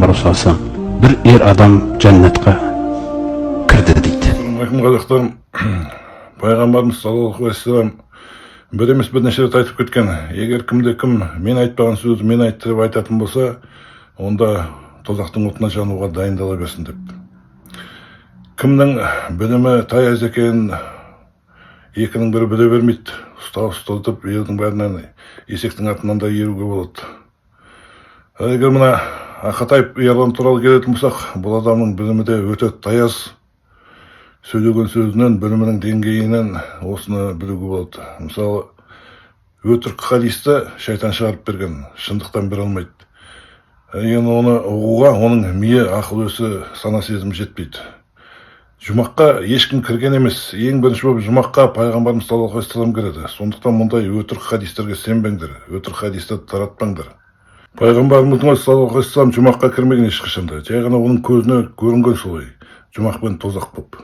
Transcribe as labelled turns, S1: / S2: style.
S1: Пайғамбарымыз саллаллаху алейхи вассалам: «Бір ер адам жәннатқа кірді», – дейді.
S2: Ассалаумағалейкум, қазақтарым! Пайғамбарымыз саллаллаху алейхи вассалам бір емес, бірнеше рет айтып кеткен: егер кімде кім мен айтпаған сөзді мен айтты деп айтатын болса, онда тозақтың отына жануға дайындала берсін деп. Кімнің білімі таяз екенін екінің бірі біле бермейді. Ұстаз, ұстаз деп елдің бәрінен, есектің артынан да еруге болады. Ал егер мына Ақатаев Ерлан туралы келетін болсақ, бұл адамның білімі де өте таяз. Сөйлеген сөзінен, білімінің деңгейінен осыны білуге болады. Мысалы, өтірік хадисті шайтан шығарып берген, шындықтан бере алмайды. Енді оны ұғуға оның миы, ақыл есі, сана сезімі жетпейді. Жұмаққа ешкім кірген емес, ең бірінші болып жұмаққа пайғамбарымыз саллаллаху алейхи вассалам кіреді. Сондықтан мұндай өтірік хадистерге сенбеңдер, өтірік хадистерді таратпаңдар. Пайғамбарымыздың өзі саллаллаху алейхи вассалам жұмаққа кірмеген ешқашан да, жай ғана оның көзіне көрінген солай, жұмақ пен тозақ болып.